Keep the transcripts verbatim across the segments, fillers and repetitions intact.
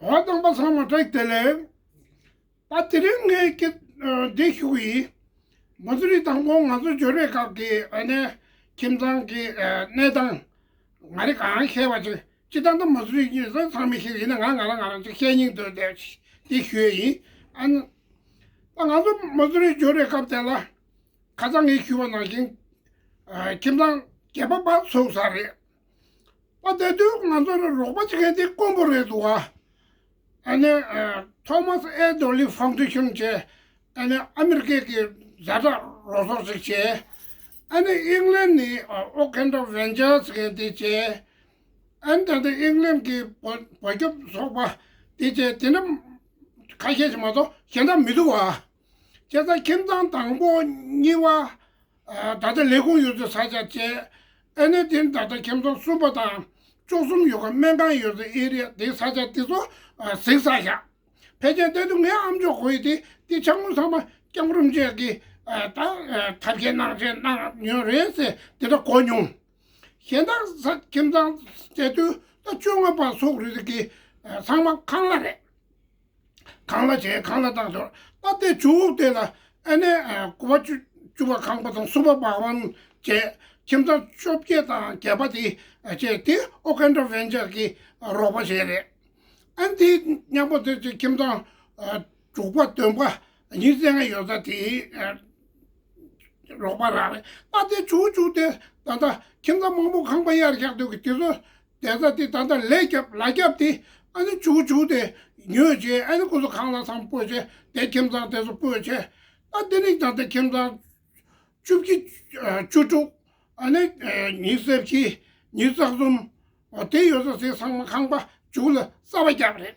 འོ་རྣམ་པ་ཚང་མ་བཀྲ་ཤིས་བདེ་ལེགས། ད་དེ་རིང་ངས་ཀྱི་འདི་ཞུ་གི་ཡིན། མ་སུ་རི་དང་པོ་ང་ཚོ་འབྱོར་བའི་སྐབས་ཀྱི་ཨ་ནི་ཁྱིམ་ཚང་གི་གནས་སྟངས་ང་རེ་གང་ཤེས་པ་ཅིག་ཅི་ལྟར་ད་མ་སུ་རི་གཉིས་ཚང་མི་ཤེས་ཡིན་ན་ང་ང་རང་ང་རང་ཅིག་བཤད་སྙིང་འདོད་དེ་འདི་ཞུ་ཡིན། ཨ་ནི་ད་ང་ཚོ་མ་སུ་རི་འབྱོར་བའི་སྐབས་དེ་ལ་ཁ་སང་ངས་ཞུས་པ་ནང་བཞིན་ཁྱིམ་ཚང་བརྒྱད་པ་བར་ཚུགས་ས་རེད། ཨ་དེ་དུས་ང་ཚོ་ལ་རོགས་པ་བྱེད་མཁན་དེ་དཀོན་པོ་རེད་འདུག་ཨ། ཨ་ནི་ཐོ་མཱས་ཨེ་ཌོ་ལི་ཕའུན་ཌེ་ཤན་བྱས། ཨ་ནི་ཨ་མི་རི་ཀའི་གི་ཛ་དྲག་རོགས་ཚོགས་ཤིག་བྱས། ཨ་ནི་ཨིང་ལན་ནི་ཨོ་ཁན་ཌ་ཝེན་ཅར་ཟེར་མཁན་དེ་བྱས། ཨ་ནི་ད་ལྟ་ཨིང་ལན་གི་བོད་བོད་སྐྱོབ་ཚོགས་པ་དེ་བྱས། དེ་འདྲ་ཁ་ཤས་ཤིག་མ་གཏོགས་གཞན་དག་མི་འདུག་ཨ། བྱས་ཙང་ཁྱིམ་ཚང་དང་པོ་གཉིས་པ། ད་ལྟ་ལས་ཁུངས་ཡོད་ཚད་ས་ཆ་བྱས། ཨ་ནི་དེ་ད་ལྟ་ཁྱིམ་ཚང་གསུམ་པ་དང་བཅུ་གསུམ་ཡོད་ཀ་སྨན་ཁང་ཡོད་ཚད་ཨེ་རི་ཡ་དེའི་ས་ཆ་དེ་ཚོ་གཟིགས་ས་བཞག་ཕལ་ཆེར་དེ་དུས་ངའི་ཨམ་ཅོག་གོ་ཡི་དེ་དེ་ཆང་མོ་ཚང་མ་སྐྱབས་མགོན་རིན་པོ་ཆེ་གིས་ད་ཐབས་ཤེས་གནང་བྱས་གནང་ཡོད་རེད་ཟེར་དེ་འདྲ་གོ་མྱོང་། གཞན་དག་ས་ཁྱིམ་ཚང་དེ་དུས་ད་བཅོ་ལྔ་པ་སོགས་རེད་གི་ཚང་མ་ཁང་གླ་རེད། ཁང་གླ་བྱས་ཁང་གླ་བཏང་ཞོར་ད་དེ་ཇུས་དེ་ལ་ཨ་ནི་དགུ་པ་བཅུ་བཅུ་པ་ཁང་པ་དང་གསུམ་པ་བ་ཝན་བྱས། ཁྱིམ་ཚང་བཅོ་བརྒྱད་དང་བརྒྱད་པ་དེ་བྱས་དེ་ཨོ་ཁན་ཌ་ཝེན་ཅར་གྱིས་རོགས་པ་བྱས་རེད། ཨ་ནི་དེ་མཉམ་པོ་དེ་ཚོའི་ཁྱིམ་ཚང་དྲུག་པ་བདུན་པ་ཉི་ཤུ་རྩ་ལྔ་ཡོད་ས་དེ་རོགས་པ་རག་རེད། ད་དེ་ཇུས་ཇུས་དེ་ད་ལྟ་ཁྱིམ་ཚང་མང་པོ་ཁང་པ་གཡར་བཞག་དུས་ཀྱི་དེ་ཚོ་བསྡད་ས་དེ་ད་ལྟ་ལས་རྒྱབ་ལ་རྒྱབ་དེ་ཨ་ནི་ཇུས་ཇུས་དེ་ཉོས་བྱས། ཨ་ནི་ཁོ་ཚོ་ཁང་གླ་ཚང་སྤོས་བྱས། དེ་ཁྱིམ་ཚང་དེ་ཚོ་སྤོས་བྱས། ད་དེ་ནི་ད་ལྟ་ཁྱིམ་ཚང་བཅུ་བཞི་བཅུ་དྲུག་ཨ་ནི་ཉི་ཤུ་རྩ་བཞི་ཉི་ཤུ་རྩ་གསུམ་དེ་ཡོད་ས་དེ་ཚང་མ་ཁང་པ་ཇུས་ལ་གསར་པ་བརྒྱབ་རེད།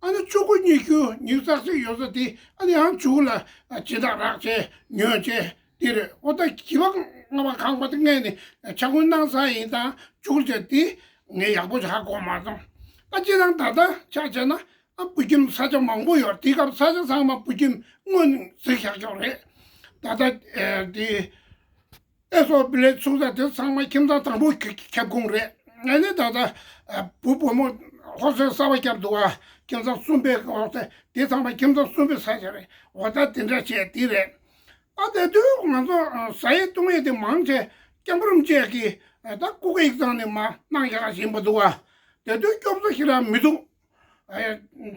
ཨ་ནི་བཅུ་དགུ་ཉི་ཤུ་ཉི་ཤུ་རྩ་གཅིག་ཡོད་ས་དེ་ཨ་ནི་ཡང་ཇུས་ལ་སྦྱིན་བདག་རག་བྱས་ཉོས་བྱས་དེ་རེད། ཨོ་ད་བཞི་པ་ལྔ་པ་ཁང་པ་དེ་སྔས་ནས་ཆ་ཀུན་གནང་ས་ཡིན་ཙང་ཇུས་བྱས་དེ་ངས་ཡག་པོ་ཞིག་ཧ་གོ་མ་སོང་། ད་སྤྱིར་བཏང་ད་ལྟ་ཆ་བྱས་ན་ཨ་བུ་ཁྱིམ་ས་ཆ་མང་པོ་ཡོད། དེ་སྐབས་ས་ཆ་ཚང་མ་བུ་ཁྱིམ་སྔོན་གཟིགས་བཞག་ཆོག་རེད། ད་ལྟ་དེ་ཨེ་སོ་བི་ལེ་ཚུགས་ས་དེ་ཚང་མ་ཁྱིམ་ཚང་དང་པོ་ཁྱབ་ཁོངས་རེད། ཨ་ནི་ད་ལྟ་བུ་བུ་མོ་ཧོ་སེལ་གསར་པ་བརྒྱབ་འདུག་ཨ། ཁྱིམ་ཚང་གསུམ་པའི་ཧོ་སེལ་དེ་ཚང་མ་ཁྱིམ་ཚང་གསུམ་པའི་ས་ཆ་རེད། འོ་ད་དེ་འདྲ་བྱས་དེ་རེད། ཨ་དེ་དུས་ང་ཚོ་ཟ་ཡས་བཏུང་ཡས་དེ་མང་ཆེ་སྐྱབས་མགོན་རིན་པོ་ཆེ་གིས་ད་སྐུ་སྒེར་ཡིག་ཚང་ནས་མ་གནང་ཡག་བཞིན་པ་འདུག་ཨ། དེ་དུས་སྐྱོབ་གསོ་ཞིག་རང་མི་འདུག་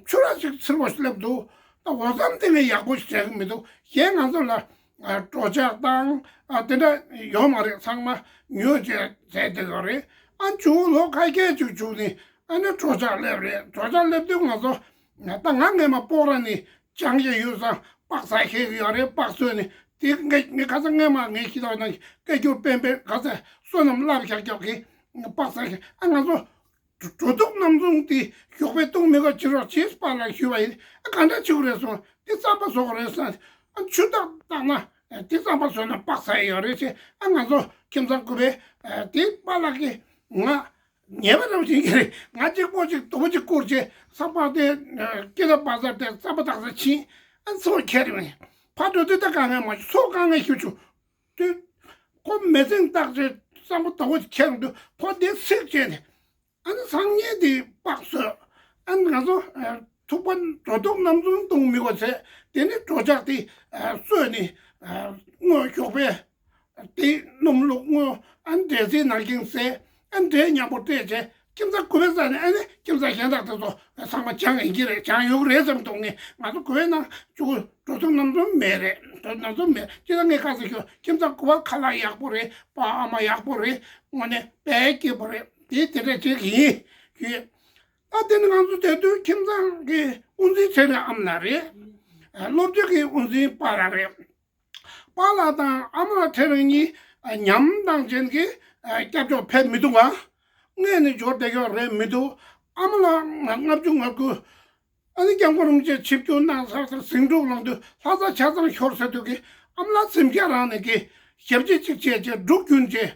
ཆུ་ར་ཞིག་ཚིར་བ་ཞིག་སླེབས་འདུག་ད་འོ་ཙམ་དེ་ངས་ཡག་པོ་ཞིག་བྱས་གི་མི་འདུག་གཞན་ང་ཚོ་ལ་གྲོ་ཆག་དང་དེ་འདྲ་ཡོད་མ་རེད། ཚང་མ་ཉོས་བྱས་བྱས་བསྡད་ཡོད་རེད། ཨ་མཇུག་ལོ་ཁ་ཤས་ཅིག་མཇུག་ནས་ཨ་ནི་གྲོ་ཆག་སླེབས་རེད། གྲོ་ཆག་སླེབས་དུས་ང་ཚོ་ད་ང་སྔས་མ་སྤོག་ར་ནས་ཅང་ཞིག་ཡོད་ཙང་པགས་ཟ་ཤེས་ཀྱི་ཡོད་རེད། པགས་བཟོས་ནས་དེ་ངས་ངས་ཁ་སང་སྔས་མ་ངས་ཤི་ཐག་ནང་སྐད་སྒྱུར་སྤེན་པས་ག་ཚད་བསོད་ནམས་བརླག་བཞག་རྒྱག་གི་པགས་ཟ་ཤེས། ཨ་ང་ཚོ་འགྲོ་འགྲོ་འདུག་རྣམ་གསུམ་དེ་ཞོགས་པའི་བཏུང་མི་དགོས་ཕྱི་རོགས་བྱེད་པ་ལ་ཞུས་པ་ཡིན། ཨ་ག་འདྲ་བྱེད་དགོས་རེད་གསུངས། དེ་རྩམ་པ་བཟོ་དགོས་རེད་གསུངས། ཨ་ཆུ་ཐག་བཏང་ན་དེ་རྩམ་པ་བཟོས་ན་པགས་ཟ་ཡི་ཡོད་རེད་ཅེས། ཨ་ང་ཚོ་ཁྱིམ་ཚང་རྐུབ་པས་དེ་པཱ་ལགས་ཀྱིས་ང་ཉེས་པ་རང་བཞིན་གྱི་རེད། ང་གཅིག་པོ་གཅིག་དུ་བ་གཅིག་བསྐུར་བྱས་ས་པགས་དེ་སྐྱེ་ཐབ་པ་ཚར་ཏེ་རྩམ་པ་བཏགས་ས་ཕྱིན། ཨ་ཚོ་ཁྱེར་ཡོང་ཡིན། ཕར་འགྲོ་དུས་ད་དཀའ་ངལ་མ་བྱུང་། ཚོ་དཀའ་ངལ་ཞུ་བྱུང་དུས་ཁོ་མི་ཚེ་བཏགས་བྱས་རྩམ་པ་དུ་བ་གཅིག་ཁྱེར་འདུག་ཁོ་དེ་ཚིག་བྱས་ནས། ཨ་ནི་སང་ཉིན་དེ་པགས་བཟོས། ཨ་ནི་ང་ཚོ་ཐུག་པ་འགྲོ་འདུག་རྣམ་གསུམ་བཏུང་མི་དགོས་ཚེ་དེ་ནི་གྲོ་ཆག་དེ་བཟོས་ནས་སྔོ་ཞོགས་པས་དེ་སྣུམ་བླུགས། སྔོ་ཨ་ནི་འབྲས་སིལ་ནང་བཞིན་བཟས། ཨ་ནི་འབྲས་མཉམ་པོ་སྤྲད་བྱས་ཁྱིམ་ཚང་རྐུབ་པས་བཟས་ནས། ཨ་ནི་ཁྱིམ་ཚང་གཞན་དག་དེ་ཚོ་ཚང་མ་སྦྱངས་ཡིན་གྱི་རེད། སྦྱངས་ཡོད་ཀྱི་རེད་བསམ་འདུག་ངས་ང་ཚོ་རྐུབ་པའི་ནང་བཅུག་འགྲོ་འདུག་རྣམ་གསུམ་མེད་རེད། འགྲོ་འདུག་རྣམ་གསུམ་མེད། ཅི་ལྟར་ངས་ཁ་སང་ཞུས། ཁྱིམ་ཚང་རྐུབ་པ་ཁ་ལག་ཡག་པོ་རེད། པཱ་ཨ་མ་ཡག་པོ་རེད། དངོས་གནས་དཔེ་སྐྱིད་པོ་རེད། དེ་དེ་འདྲ་བྱེད་ཀྱི་ཡིན་ཞུས། ད་དེ་ནི་ང་ཚོ་དེ་དུས་ཁྱིམ་ཚང་གི་དབུ་འཛིན་ཚེ་རིང་ཨ་མ་ལགས་རེད། སློབ་སྤྱི་གི་དབུ་འཛིན་པཱ་ལགས་རེད། པཱ་ལགས་དང་ཨ་མ་ལགས་ཚེ་རིང་གཉིས་ཉམས་དང་ཅན་གྱི་སྐྱབས་བཅོལ་ཕེབས་མི་འདུག་ག་སྔས་ནས་འབྱོར་བསྡད་ཡོད་རེད་མི་འདུག་ཨ་མ་ལགས་ལྔ་བཅུ་ང་དགུ། ཨ་ནི་སྐྱབས་མགོན་རིན་པོ་ཆེ་ཆིབས་བསྒྱུར་གནང་ཚར་ཚར་ཟིང་འཁྲུག་ལངས་དུས་ལྷ་ས་ཆ་ཚང་ཤོར་ཚར་དུས་ཀྱི་ཨ་མ་ལགས་གཟིམ་ཤག་རང་ནས་ཀྱི་ཞབས་ཕྱི་གཅིག་བྱས་བྱས་འབྲུག་རྒྱུན་བྱས།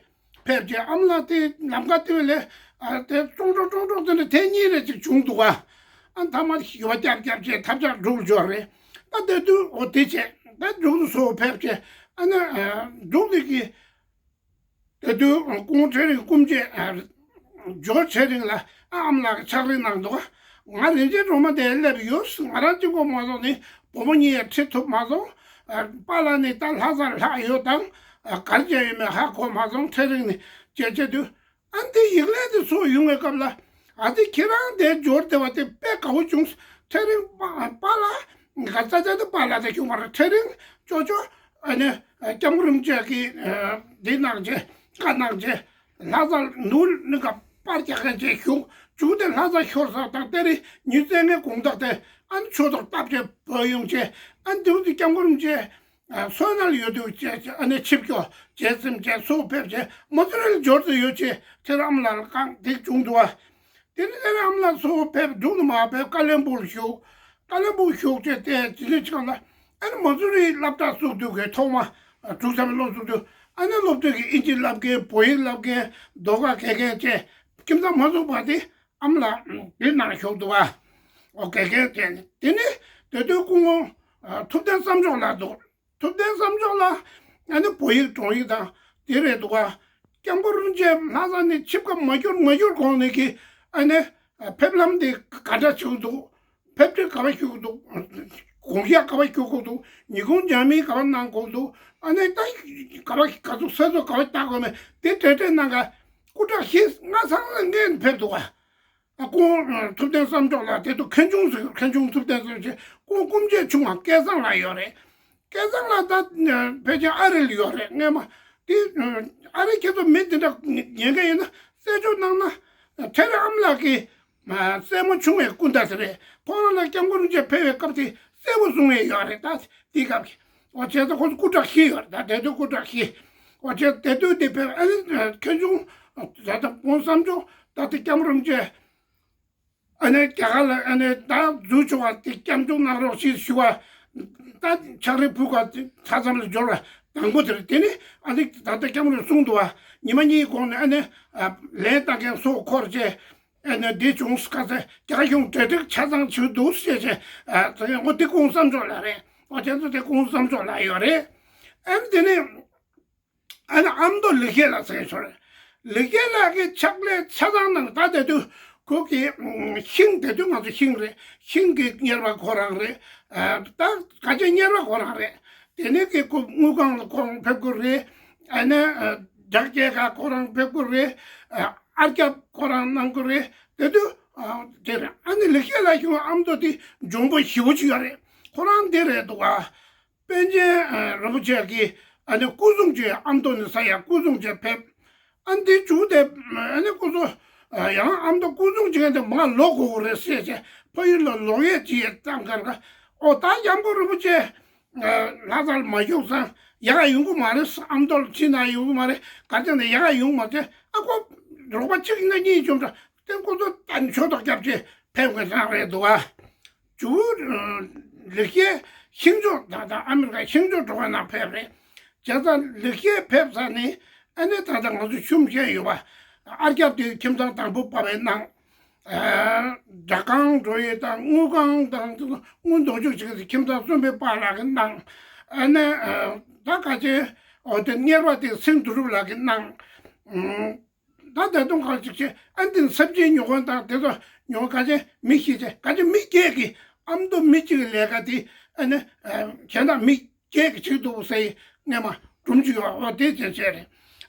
ཕེབས་རྗེས་ཨ་མ་ལགས་དེ་ལམ་ཁ་དེ་བས་ལས་ཨ་དེ་ཀྲོང་ཀྲོང་ཀྲོང་ཀྲོང་དེ་འདྲ་ཐེངས་གཉིས་རེ་ཅིག་བྱུང་འདུག་ག་ཨ་མཐའ་མ་ཞུ་བ་རྒྱབ་རྒྱབ་བྱས་ཐབས་ཆག་འབྲུག་ལ་འབྱོར་རེད། ད་དེ་དུས་འོ་དེ་བྱས་ད་འབྲུག་ཏུ་སོ་ཕེབས་རྗེས་ཨ་ནི་ཨ་འབྲུག་དེ་གི་དེ་དུས་སྐུ་ངོ་ཚེ་རིང་སྐུ་མཆེད་ཨ་ཇོ་ཚེ་རིང་ལ་ཨ་ཨ་མ་ལགས་ཀྱི་ཕྱག་བྲིས་གནང་འདུག་ག་ང་རིན་ཆེན་སྒྲོལ་མ་དེར་སླེབས་ཡོད། ང་རང་གཅིག་པོ་མ་སོང་ནི་བུ་མོ་གཉིས་ཡང་ཁྲིད་ཐུབ་མ་སོང་། ཨ། པཱ་ལགས་ནི་ད་ལྷ་སར་ལྷག་ཡོད་དང་། ཨ། ག་རེ་བྱས་ཡོད་མེད་ཧ་གོ་མ་སོང་། ཚེ་རིང་ནི་བྱས་བྱས་དུས། ཨ་ནི་དེ་ཡིག་ལན་དེ་སོགས་ཡོང་བའི་སྐབས་ལ། ཨ་ཙི་ཁྱེད་རང་དེ་འབྱོར་བདེ་བ་དེ་དཔེ་དགའ་བོ་བྱུང་། ཚེ་རིང་པཱ་པཱ་ལགས་ག་ཙ་ཙ་དེ་པཱ་ལགས་དེ་བྱུང་བ་རེད། ཚེ་རིང་ཅོ་ཅོ། ཨ་ནི་སྐྱབས་མགོན་རིན་པོ་ཆེ་གིས་འདི་གནང་བྱས། བཀའ་གནང་བྱས། ལྷ་སར་ནུབ་ནི་ག་པར་རྒྱག་མཁན་བྱས་བཞུགས། མཇུག་དེ་ལྷ་ས་ཤོར་ས་དང་། དེ་རིང་ཉི་ཤུ་རྩ་ལྔའི་དགོང་དག་དེ་ཨ་ནི་ཆོས་ཐོག་བཏབ་བྱས་བོད་ཡོང་བྱས། ཨ་ནི་དེ་རིང་དེ་སྐྱབས་མགོན་རིན་པོ་ཆེ། ཨ། བསོད་ནམས་ཡོད་དུས་བྱས་ཨ་ནི་ཆིབས་བསྒྱུར་བྱས་ཟིན་བྱས་སུ་ཕེབས་བྱས་མ་སུ་རི་ལ་འབྱོར་དུ་ཡོད་བྱས། དེར་ཨ་མ་ལགས་ལ་བསྐང་སྟེ་བྱུང་འདུག་བ། དེ་ནི་དེར་ཨ་མ་ལགས་སུ་ཕེབས་འབྲུག་ནས་མར་ཕེབས། ཀ་ལོན་སྦུག་ལ་བཞུགས། ཀ་ལོན་སྦུག་བཞུགས་བྱས་དེ་དེ་ནས་ཆགས་ལ། ཨ་ནི་མ་སུ་རིའི་སློབ་གྲྭ་བཙུགས་དུས་ཀྱི་ཐོག་མ། ཨ། འབྲུག་ཚང་མའི་སློབ་བཙུགས་དུས་ཨ་ནི་སློབ་གྲྭ་གི་ཨིན་ཇི་བསླབ་མཁན། བོད་ཡིག་བསླབ་མཁན། ཟློས་གར་མཁས་མཁན་བཅས་ཁྱིམ་ཚང་མ་ཚུགས་པ་དེ། ཨ་མ་ལགས་དེ་ནང་བཞུགས་འདུག་བ། ཨོ། དགེ་རྒན་དེ་ནི། དེ་ནི་དེ་དུས་སྐུ་ངོ་ཐུབ་བསྟན་བསམ་འབྱོར་ལགས་འདུག། ཐུབ་བསྟན་བསམ་འབྱོར་ལགས་ཨ་ནི་བོད་ཡིག་འབྲོག་ཡིག་དང་དེ་རེད་འདུག་བ། སྐྱབས་མགོན་རིན་པོ་ཆེ་ལྷ་ས་ནས་ཆིབས་ཁ་མ་བསྒྱུར་མ་བསྒྱུར་གོང་ནས་ཀྱི་ཨ་ནི་ཕེབས་ལམ་དེ་ག་འདྲ་བྱུང་འདུག། ཕེབས་འབྲས་ག་པར་ཞུ་གི་འདུག། དགོངས་ཞག་ག་པར་ཞུ་གི་འདུག། ཉིན་གུང་ཇ་མིན་ག་པར་གནང་དགོས་འདུག། ཨ་ནི་ད་ག་པར་ག་ཚོད་ས་ཚོད་ག་པར་བཏང་དགོས་མེད་དེ་གྲོས་གྲོས་གནང་ག། སྐུ་དྲག་བཞི་ལྔ་ཚང་ལ་ངས་ཕེབས་འདུག་བ། ཨ། སྐུ་ངོ་ཐུབ་བསྟན་བསམ་འབྱོར་ལགས། དེ་དུས་མཁན་ཆུང་ཟེར། མཁན་ཆུང་ཐུབ་བསྟན་བསམ་འབྱོར། སྐུ་སྐུ་མཆེད་ཆུང་བ་སྐལ་བཟང་ལགས་ཡོད་རེད། སྐལ་བཟང་ལགས་ད་ཕལ་ཆེར་ཨ་རི་ལ་ཡོད་རེད། སྔས་མ་དེ་ཨ་རི་ཁྱེད་ཚོ་མི་དེ་འདྲ་ཉན་མཁན་ཡིན་ན་རྩད་གཅོད་གནང་ན། ཁྲེ་རེ་ཨ་མ་ལགས་ཀྱི་སྲས་མོ་ཆུང་བའི་སྐུ་ཟླ་དེ་རེད། ཁོང་རང་ལ་སྐྱབས་མགོན་རིན་པོ་ཆེ་ཕེབས་པའི་སྐབས་དེ་གསལ་པོ་གསུང་ཡས་ཡོད་རེད། ད་དེའི་སྐབས་ཀྱི། འོ། བྱས་ཙང་ཁོ་ཚོ་སྐུ་དྲག་བཞི་ཡོད་རེད། ད་དེ་དུས་སྐུ་དྲག་བཞི། འོ། བྱས་དེ་དུས་དེ་ཕེབས། ཨ་ནི་མཁན་ཆུང་ད་ལྟ་ཁོང་བསམ་འབྱོར་ད་ལྟ་སྐྱབས་མགོན་རིན་པོ་ཆེ། ཨ་ནི་རྒྱ་གར་ལ་ཨ་ནི་ད་འཛུལ་ཆོག་པ་དེ་སྐྱབས་བཅོལ་གནང་རོགས་ཞེས་ཞུ་བ། ད་ཕྱག་རེ་ཕུལ་བ་ཆ་ཙམ་ལ་འབྱོར་བ་དང་པོ་དེ་རེད། དེ་ནི་ཨ་ནི་ད་ལྟ་སྐྱབས་མགོན་གསུངས་འདུག་བ། ཉི་མ་གཉིས་གོང་ནས་ཨ་ནི་ལན་བཏང་མཁན་སོགས་འཁོར་བྱས། ཨ་ནི་འདི་བྱུང་ཁ་སང་རྒྱ་གཞུང་གྲོས་སྒྲིག་ཆ་ཚང་བྱུང་འདུག་ཟེར་བྱས། ཨ། ད་ཡང་འོ་དེ་སྐུ་ངོ་བསམ་འབྱོར་ལགས་རེད། འོ་དེ་ཚོ་དེ་སྐུ་ངོ་བསམ་འབྱོར་ལགས་ཡོད་རེད། ཨ་ནི་དེ་ནི། ཨ་ནི་ཨ་མདོ་ལེགས་བཤད་ལགས་ཟེར་མཁན་ཞིག་ཡོད་རེད། ལེགས་བཤད་ལགས་ཀྱི་ཕྱག་ལས་ཆ་ཚང་གནང་། ད་དེ་དུས་ཁོ་གི་ཤིང་། དེ་དུས་ང་ཚོ་ཤིང་རེད། ཤིང་གི་གཉེར་པ་ཁོ་རང་རེད། ཨ། ད་ག་ཅི་གཉེར་པ་ཁོ་རང་རེད། དེ་ནས་ཀྱི་ཁོ་དངུལ་ཁང་ལ་ཁོ་རང་ཕེབས་དགོས་རེད། ཨ་ནི་ཨ་ཇག་སྐྱེལ་ཁ་ཁོ་རང་ཕེབས་དགོས་རེད། ཨ། ཨར་རྒྱབ་ཁོ་རང་གནང་དགོས་རེད། དེ་དུས་ཨ་དེ་རེད། ཨ་ནི་ལེགས་བཤད་ལགས་ཞུ་ཨ་མདོ་དེ་འཇོན་པོ་ཞེ་པོ་ཅིག་ཡོད་རེད། ཁོ་རང་འདི་རེད་འདུག་ག། པཎ་ཆེན་རིན་པོ་ཆེ་གིས་ཨ་ནི་སྐུ་སྲུང་བྱས། ཨ་མདོ་ནས་ས་ཡ་སྐུ་སྲུང་བྱས་ཕེབས། ཨ་ནི་དེ་མཇུག་དེ་ཨ་ནི་སྐུ་སྲུང་། ཡང་ཨ་མདོ་སྐུ་སྲུང་བྱེད་མཁན་དེ་མར་ལོག་དགོས་ཀྱི་རེད་ཟེར་བྱས་ཕ་ཡུལ་ལ་ལོག་ཡས་ཅིག་ཡས་བཏང་གར་ག། ཨོ། ད་སྐྱབས་མགོན་རིན་པོ་ཆེ་ལྷ་སར་མ་བཞུགས་ཙང་ཡག་ག་ཡོང་གི་མ་རེད། ཨ་མདོ་ལ་ཕྱིན་ན་ཡོང་གི་མ་རེད། ག་ཅི་ནས་ཡག་ག་ཡོང་མ་རེད། ཨ་ཁོ་རོགས་པ་གཅིག་ཡིན་ན་གཉིས་བྱུང་འདྲ། དེ་ཁོ་ཚོ་ད་ནི་ཆོས་ཐོག་སྐྱབས་རྗེ་ཕེབས་མཁན་རང་རེད་འདུག་ག། མཇུག་ལེགས་བཤད་ཤིང་ཕྱོགས། ད་ལྟ་ཨ་མི་རི་ཀ་ཤིང་ཕྱོགས་འགྲོ་བ་ནང་ཕེབས་རེད། བྱས་ཙང་ལེགས་བཤད་ཕེབས་ཚར་ནས་ཨ་ནི་ད་ལྟ་ང་ཚོ་ཤུམ་བཤད་ཡོད་པ། ཨར་རྒྱབ་དེ་ཁྱིམ་ཚང་དང་པོ་པ་བས་གནང་། ཨ། སྦྲག་ཁང་འགྲོ་ཡས་དང་དངུལ་ཁང་དང་དངུལ་འདོགས་ཆོག་བྱེད་ཀྱི་ཁྱིམ་ཚང་བཙུན་པའི་པཱ་ལགས་ཀྱིས་གནང་། ཨ་ནི་ཨ་ད་ག་ཅི། འོ། དེ་གཉེར་པ་དེ་སེང་དོ་རུབ་ལགས་ཀྱིས་གནང་། ད་ད་དུང་གང་ཞིག་བྱས། ཨ་འདི་ནི་ས་བྱིའི་ཉོ་མཁན་དང་དེ་ཚོ་ཉོ་མཁན་ག་ཅི་མི་ཤེས་བྱས། ག་ཅི་མི་སྐྱེས་ཀྱི་ཨ་མདོ་མི་གཅིག་གི་ལས་ཀ་དེ་ཨ་ནི་གཞན་དག་མི་སྐྱེས་ཀྱི་བྱེད་འདུག་ཟེར་ཡི་སྔས་མ་སྒྲུང་ཅིག་ཡོད། འོ་དེ་ཅན་བྱས་རེད།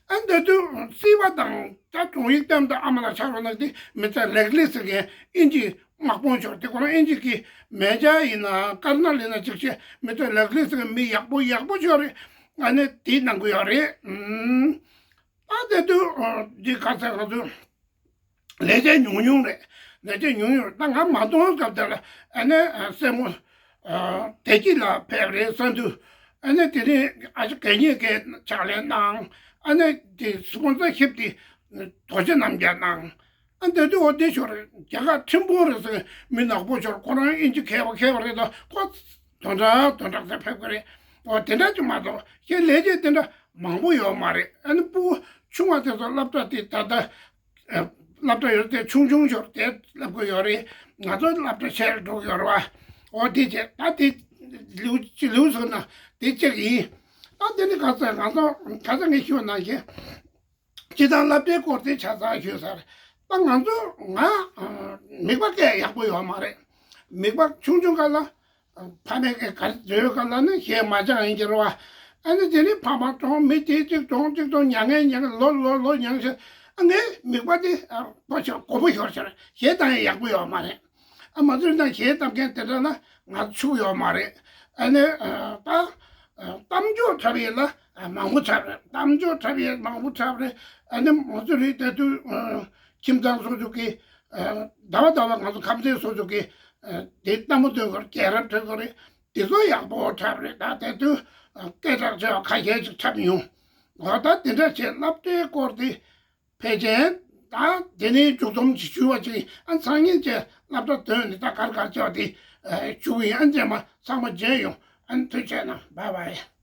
ཨ་འདི་དུས་སྲིད་པ་དང་ད་དྲུང་ཡིག་གཏམ་དང་ཨ་མ་ལགས་ཕྱག་རོགས་གནང་དེ་མི་ཚེ་ལེགས་ལེགས་ཟེར་མཁན་ཨིན་ཇི་དམག་དཔོན་ཤོར་དེ་ཁོ་རང་ཨིན་ཇི་གི་མེ་ཇར་ཡིན་ན་ཀར་ནལ་ཡིན་ན་ཅིག་བྱས། མི་ཚེ་ལེགས་ལེགས་ཟེར་མཁན་མི་ཡག་པོ་ཡག་པོ་ཤོར་རེད། ཨ་ནི་དེ་གནང་གི་ཡོད་རེད། ཨ། ད་དེ་དུས་འདི་ག་ཚད་ང་ཚོ་ལས་བྱེད་ཉུང་ཉུང་རེད། ལས་བྱེད་ཉུང་ཉུང་རེད། ད་ང་མ་གཏོང་སྐབས་དེ་ལ་ཨ་ནི་སྲས་མོ་བདེ་སྐྱིད་ལགས་ཕེབས་རེད་བསམ་དུས། ཨ་ནི་དེ་རིང་ཨ་ཅག་གད་སྙིགས་ཀྱི་ཕྱག་ལས་གནང་། ཨ་ནི་དེ་སི་པོན་སར་ཤིབ་དེ་རྡོ་རྗེ་རྣམ་རྒྱལ་གནང་། ཨ་འདི་དུས་འོ་དེ་ཞོར་རྒྱ་གར་ཁྲིམས་དཔོན་རེད་ཟེར་མི་ནག་པོ་ཞོར། ཁོ་རང་ཨིན་ཇི་མཁས་པ་མཁས་པ་རེད། ད་ཁོ་དོན་དག་དོན་དག་ཚེ་ཕེབས་ཀྱི་རེད། འོ་དེ་འདྲ་ཅིག་མ་གཏོགས་ཁྱེད་ལས་བྱེད་དེ་འདྲ་མང་པོ་ཡོད་མ་རེད། ཨ་ནི་སྤུ་གུ་ཆུང་བ་དེ་ཚོ་སློབ་གྲྭ་དེ་ད་ལྟ་ཨ་སློབ་གྲྭ་ཡོད་དེ་ཆུང་ཆུང་ཞོར་དེ་བསླབ་ཀྱི་ཡོད་རེད། ང་ཚོ་སློབ་གྲྭ་ཆེར་འགྲོ་གི་ཡོད་རེད་བ། འོ་དེ་བྱས། ད་དེ་ལེའུ་ཅི་ལེའུ་ཟེར་ན་དེ་གཅིག་ཡིན། ད་དེ་ནི་ག་ཚོད་ང་ཚོ་ག་ཚོད་ངས་ཞུས་ན་གི། སྤྱི་བཏང་སློབ་གྲྭའི་སྐོར་དེ་ཆ་ཚང་ཞུས་ཚར། ད་ང་ཚོ་ང་མིག་པ་སྐད་ཡག་པོ་ཡོད་མ་རེད། མིག་པ་ཆུང་ཆུང་སྐབས་ལ་ཕ་མའི་སྐད་ག་རེ་བརྗོད་སྐབས་ལ་ནི་ཞེ་མ་སྦྱང་ཡིན་གྱི་རེད་བ། ཨ་ནི་དེ་ནི་ཕ་མ་གྲོངས་མི་དེ་གཅིག་གྲོངས་གཅིག་གྲོངས་མྱ་ངན་མྱ་ངན་ལོ་ལོ་ལོ་མྱངས་ཤག་ཨ་ངའི་མིག་པ་དེ་ཕོ་ཤོར་མགོ་བོ་ཤོར་ཤག་ཞེ་དྲག་ཡག་པོ་ཡོད་མ་རེད། ཨ་མ་ཚོས་ན་ཞེ་གཏམ་མཁན་དེ་འདྲ་ལ་ང་ཚོ་ཕྱུག་ཡོད་མ་རེད། ཨ་ནི་ད་གཏམ་བརྗོད་འཁྲབ་ཡས་ལ་མང་པོ་འཁྲབ་རེད། གཏམ་བརྗོད་འཁྲབ་ཡས་མང་པོ་འཁྲབ་རེད། ཨ་ནི་ང་ཚོ་རིགས་དེ་དུས་ཁྱིམ་ཚང་སོ་སོ་གི་ཟླ་བ་ཟླ་བ་ང་ཚོ་ཁམས་ཚན་སོ་སོ་གི་དེ་གཏམ་མོ་འདོན་དགོས་རེད། རྒྱལ་རབས་འདོན་དགོས་རེད། དེ་ཚོ་ཡག་པོ་འཁྲབ་རེད། ད་དེ་དུས་སྐད་གྲགས་ཆེ་བ་ཁ་ཤས་ཅིག་འཁྲབ་མྱོང་། འོ་ད་དེ་འདྲ་བྱས་སློབ་གྲྭའི་སྐོར་དེ་ཕལ་ཆེར་ད་དེ་ནས་མཇུག་སྡོམ་ཅིག་ཞུ་བ་ཅིག་ཨ་སང་ཉིན་བཅས་སློབ་གྲྭ་ཐོན་ནས་ད་གར་གར་བྱས་པ་དེ་ཞུ་གི་ཡིན། ཨ་རྗེས་མ་ཚང་མ་མཇལ་ཡོང་། ཨ་ཐུགས་རྗེ་གནང་། བཱའི་བཱའི།